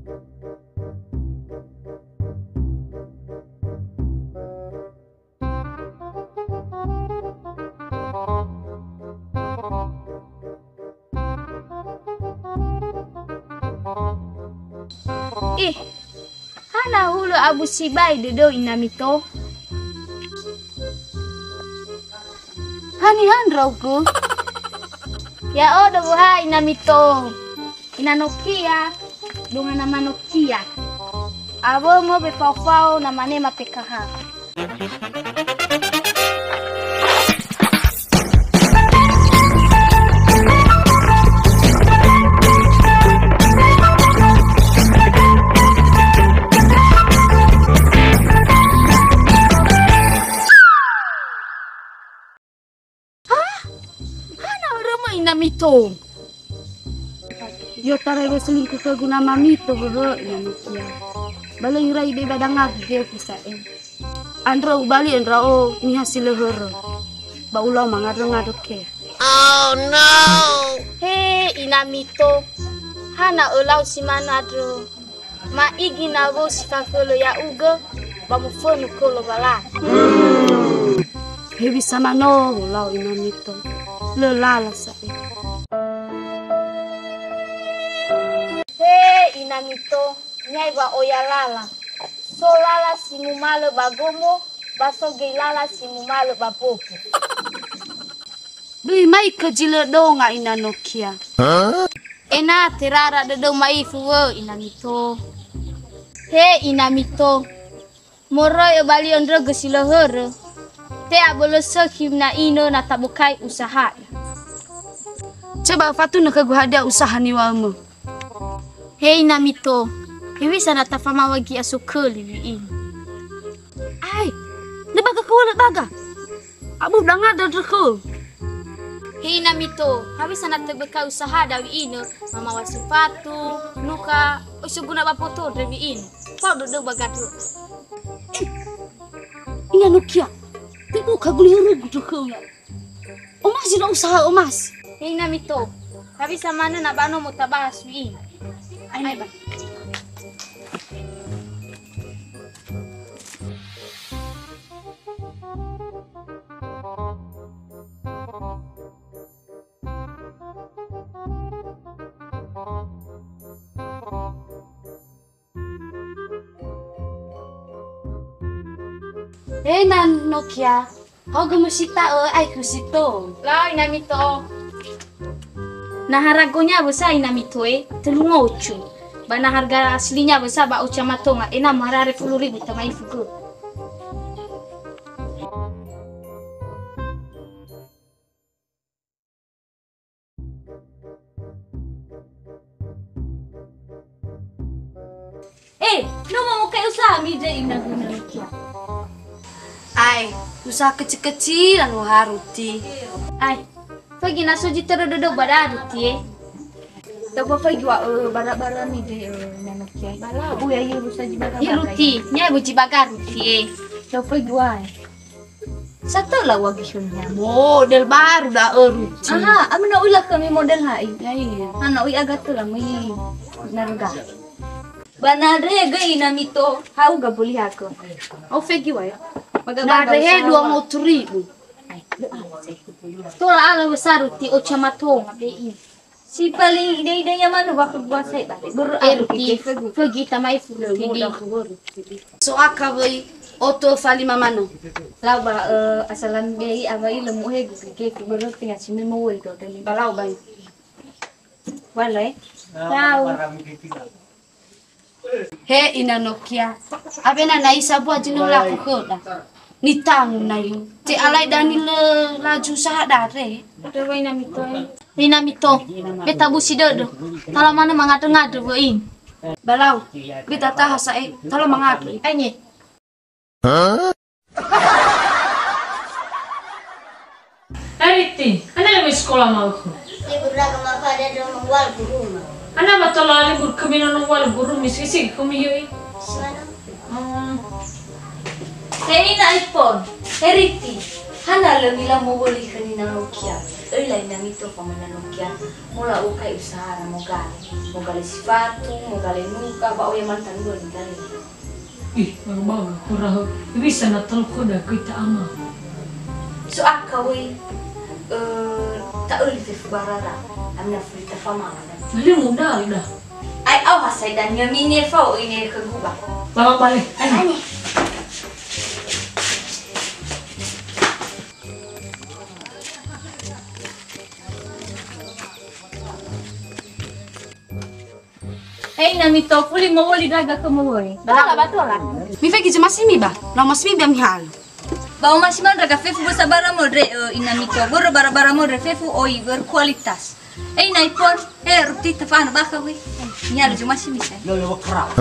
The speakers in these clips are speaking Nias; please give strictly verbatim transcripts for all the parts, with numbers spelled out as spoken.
Ih, hana hulö abu sibai dödöu, Ina Mito? Haniha ndra'ugö? Ya'odo wöha, Ina Mito. Ina Nokia, dunga nama Nokia. Awömö be fao-fao namane ma P K H. Hah? Hana örömö, Ina Mito? I'otarai wa'ö selingkuh khögu nama Mito, höhö, Ina Nokia. Ba lö irai be ba dangagu göfu sa'ae. Andrö ubali'ö ndra'o niha si lö hörö. Ba ulau mangadrö-ngadrö ke. Oh no! He, Ina Mito, hana ölau si manö andrö? Ma'igi nawöu si fahölö ya'ugö, ba mofönu khöu Lowalangi. Hewisa manö lau, Ina Mito. Lö lala sa'ae. He, Ina Mito, niai wa oya lala. So lala si mumalö ba gomo, ba so göi lala si mumalö ba bobo. Böi maikö zi lö donga, Ina Nokia. Ena'ö terara dödöu ma'ifu wö'ö, Ina Mito. He, Ina Mito, moroi öbali'ö ndra'ugö si lö hörö, te abölö sökhi na inö na tabökai usahada. Coba öfatunö khögu hadia usaha niŵa'ömö. He, Ina Mito, hewisa na tafamawa gi'a soköli wi'inö? Ai, lö baga khöu, lö baga. Abu dangada ndrökhö. He, Ina Mito, hewisa na tebökai usahada wi'inö, mamawa sepatu, lukha, oi soguna ba poto ndre wi'inö. Fao dödöu ba gadrö. Eh, Ina Nokia, tebuka guli hörögu ndrökhö ya. Omasi lo usaha omasi. He, Ina Mito, hewisa manö na ba nomo tabaha sui. Aine ba. He, Ina Nokia, haogö mösi ta'ö aekhu si tou. Lau, Ina Mito. Na haragonya wösa, Ina Mito e, tölu ngoco. Ba na harga aslinya wösa ba oca matonga, ena'ö muharare fulu ribu tama'ifu gö. Eh, no mamokai usaha mi dre, Ina Nokia. Ai, usaha kecil-kecilan wa ha Ruti. Ai, fagi na so zi törö dödöu ba da Ruti e. Tapa fagi wa, eh, bara-bara mi dre, eh, Ina Nokia. Uya ye usaha zi bara-bara. Ye Ruti, nya bu zi baga Ruti e. Tapa fagi wa, eh. Satöla uagihönia model baru da'ö Ruti. Aha, amina ui lakhömi model ha'i. Ya, iya. Ana ui agatöla möi narga. Ba na andre göi, Ina Mito, ha'uga böli hakö. Au fegi wae. Baga-baga na andre he usaha dua wa. Ngotu ribu. Tola ala wösa Ruti oca matonga be'i. Si paling ide-idenya manö wa khögu wa sai bare. Börö aru Ruti, fegi tama'ifu Ruti di. So aka wöi oto fa lima manö. Lau ba, eh, asal lami bei awai lemu hegu keke börö tenga sini mau wöi do tani. Ba lau bai. Wala, eh. Lau. He Ina Nokia, awena na isa bua zi no laku khöda. Nitangu na yu. Te alai dani lö laju saha dare. Ina Mito, eh. Ina Mito, be tabusi dödö. Tala manö mangadrö-ngadrö wöi. Ba lau, be tataha sa'ae, tala mangadrö. Aine. Eriti, ana lö möi sekola ma'ökhö? Libur raga mafada do nunggual guruma. Ana ba tola libur khömi no nunggual gurumi, sigi-sigi khömi yöi. Simana. Hmm. He Ina Ipon, Eriti. Hana lö milau mowöli khö ninau Nokia? Öi la inami tofa mö na Nokia, mola ukai usahara mogale. Mogale sifatu, mogale nuka, ba oya mantan dua nigale. Ih, baga-baga, kurahö. Bisa na talo khoda kui ta ama. So aka wöi, eh, ta'öli fefu barara, amina fuli tafamala. Lö modal da. Ai au hasai dania mine fao ine khö guba. Bawa bale. Ai. Ani. Hei, inami to, fuli mowöli ndra'aga khö mowöli. Ba tola, ba tola. Mifaigi zi masimi ba. Lau masimi ba mihalö. Ba omasi ma ndra'aga fefu bösa bara modre, eh, inami to. Börö bara-bara modre fefu oi berkualitas. Ei, nai pon, eh, roti tafa'anö bakha wöi. Nihalö zi masimi sa. Yo, yo, kerap.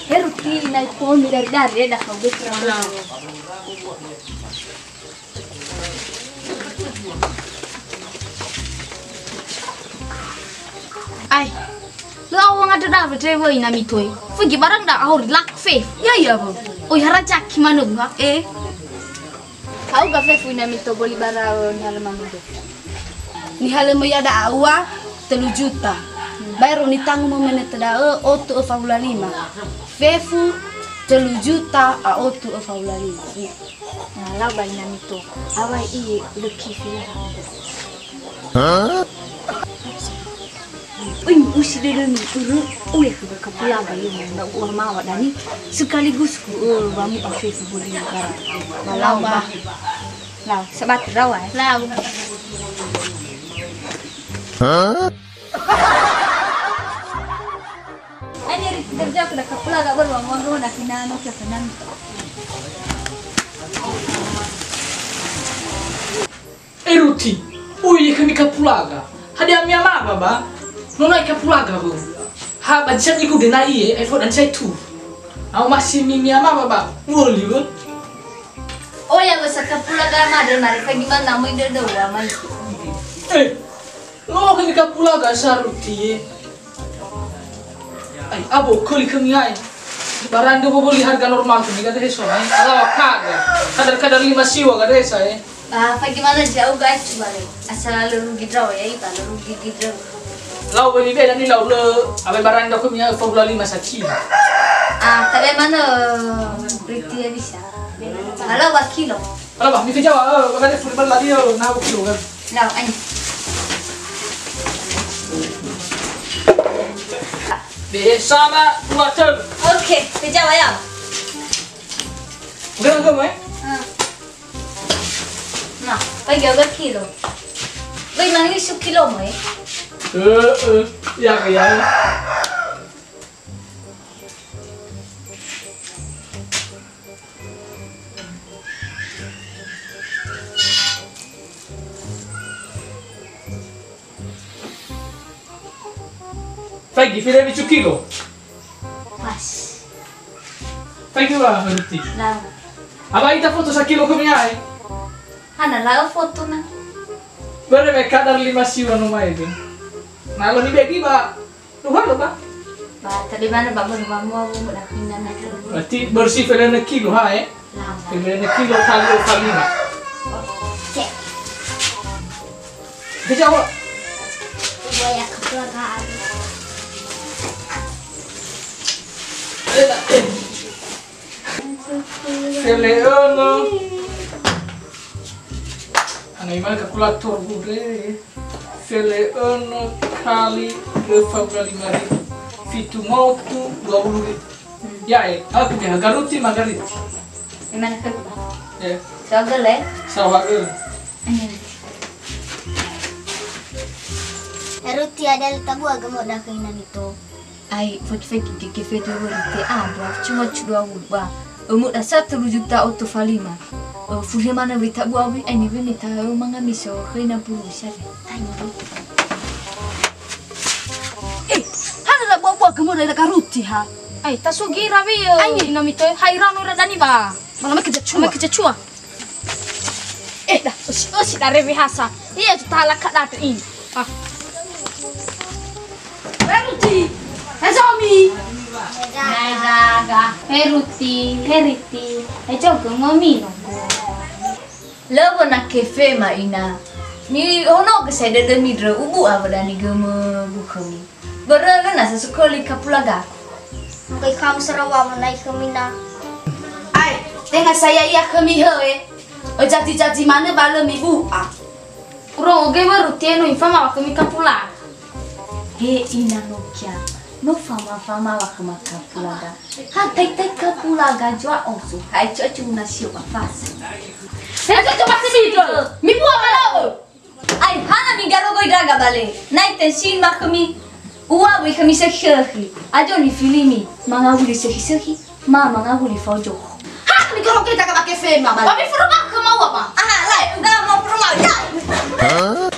Heru ti nai pon dari-dari, eh, dah kau betul. Ai, lö au wangandrö da'a wöi inami to. Fögi barang da auri lak fe. Ya, ya, Bu. Oi, harajaki manö buha. Eh. Ha'uga fefu inami to boli bara, eh, nihalö manö. Nihalö möi ada aua, tölu juta. Baero nitangu momenete da'ö, otu öfa hula lima. Fefu, tölu juta, a otu öfa hula lima. Na lau ba inami to, awai i lö kifi. Oi, usi dödömi, uru, oi, aku berkepala ba yo, na ua mawa dani, sekaligus ku, eh, wamu afe ku boli negara. Lau ba. Lau, sabat rawa, eh. Lau. Ani ri kerja ku da kepala ga baru, mau, mau, nak kena, no, kena. Eh, Ruti, oi, khömi kapulaga. Hadia mi'amawa ba? No na'i kapulaga wö. Ha, ba zi samigu denai e, efo dan sai tu. Au masimi mi'amawa ba? Wöli wö. Oh ya, wö sa kapulaga mada, mari pagi mana möi dödöu, amai. Eh, no khömi kapulaga sa Ruti e. Ai, abo, köli khömi ai. Barang dua beli harga normal khömi, gak ada heso, ai. Alawa kada. Kadar-kadar lima siwa, gak ada heso, eh. Ah, bagaimana jauh, guys, coba deh. Asal lö rugi draw ya, iba lö rugi draw. Lau beli beda ni lau lö, abe barang dua khömi, eh, fa hula lima sakilo. Ah, tapi mana berarti ya bisa. Kalau dua kilo. Ala ba, mifejawa, eh, bagade furi balla dio, na kilo kan. Lau, ani. Be sama dua tel. Oke, fejawa ya. Udah, udah, eh? Hmm. Nah, bagi dua kilo. Bagi mangi su kilo mo, eh? Eh, eh, ya, ya. Faigi, fede micu kilo. Pas. Faigi wa, Ruti. Lau. Aba ita foto sakilo khömi ai. Hana lau foto na. Bere me kadar lima siwa no mai be. Na lo ni begi ba. Duha lo, ba? Ba, tadi mana, ba, baru mamu, aku nak pindah nak. Berarti bersih felene kilo, ha, eh? Lama. Felene kilo kali öfa lima. Oke. Bisa, Wak? Coba ya, keluarga aku. Eh, tak, eh. Fele öno. Ana imane kalkulator gure. Fele öno kali öfa hula lima ribu. Fitu ngotu dua puluh ribu. Ya, eh, aku dia garuti magariti. Imane kalkulator. Ya. Sogele. Sawagel. Ini. Garuti ada le tabu agama dah ke inami to. Ai, fotofoti ke, ke fedo wöri te abua, cuma cudua wulu ba. Ömö dasa telu juta oto fa lima. Ö, fuhe mana wita bua wi, ai, ni wene ta, ö, manga miso, khöi na bulu sare. Ai, ni. Eh, hana la bua-bua ke mo da garuti ha. Ai, ta sugi rawi, ö, ai, ni. Ina mito, hai rano ra dani ba. Mana make jacua. Make jacua. Eh, da, osi, osi da rewe hasa. Iya, tu tala ka da tu in. Ah. He Ruti, he Zomi. Hai gaga. He Ruti, he Riti, he jogo ngomi no. Lö wöna kefe ma ina. Mihonogö sai dödömi ndrö ubu awö dani gömö bukhömi. Börö lö na sasököli kapulagaku. Mungkin kamu sarawa menai khömi na. Ai, tenga saya ia khömi höe. Öjaji-jaji manö ba lö mibu'a. Urongo göi wöru tieno ifamawa khömi kapulaga. He ina nokia, no fama-famawa khöma kapulaga. Ha tai-tai kapulaga jua osu, hai cucu na sio ba fasi. He cucu ba sisi itu. Mibu'a ba lö. Ai, hana migarogoi ndra'aga bale. Nai tensin ma khömi. Ua wöi khömi sökhi-sökhi. Ajo nifilimi. Mangawuli sökhi-sökhi. Ma mangawuli faojo. Ha, migarogoi ndra'aga ba kefe ma bale. Ba mifuru ba khöma ua ba. Aha, lai, uga ma furu ma. Ya.